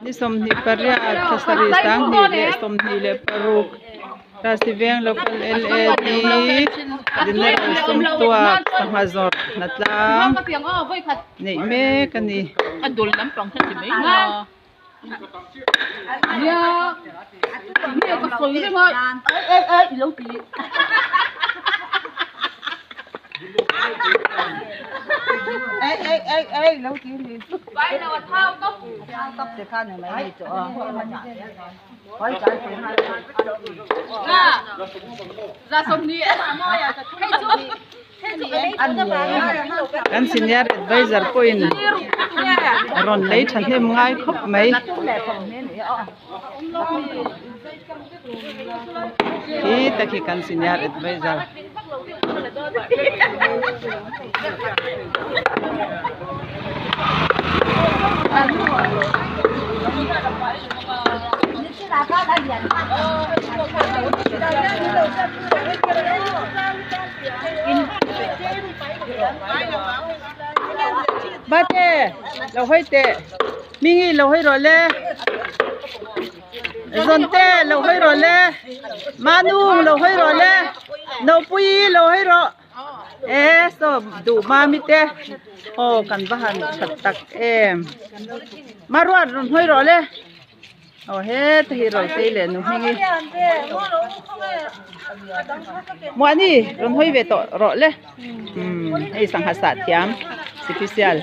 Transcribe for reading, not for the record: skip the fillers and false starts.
Ni 28 thla sarih 2026 Rasi veng local LAD General sumtuak sangha zawrh hnatlang neih mek a ni. Kan senior advisor pawhin rawn lei thahnem ngai khawp mai. Khi tak hi kan senior advisor. Bate lo hawi teh Hmingi lo hawi rawh le Zawnte lo hawi rawh le Manung lo hawi rawh le Nopuii lo hawi rawh e saw duh mami te aw kan va han that tak em Maruat rawn hawi rawh le. Aw heta hi Rotei leh nu hming i Muani rawn hawi ve tawh rawh le umm hei sangha sah thiam sipisial.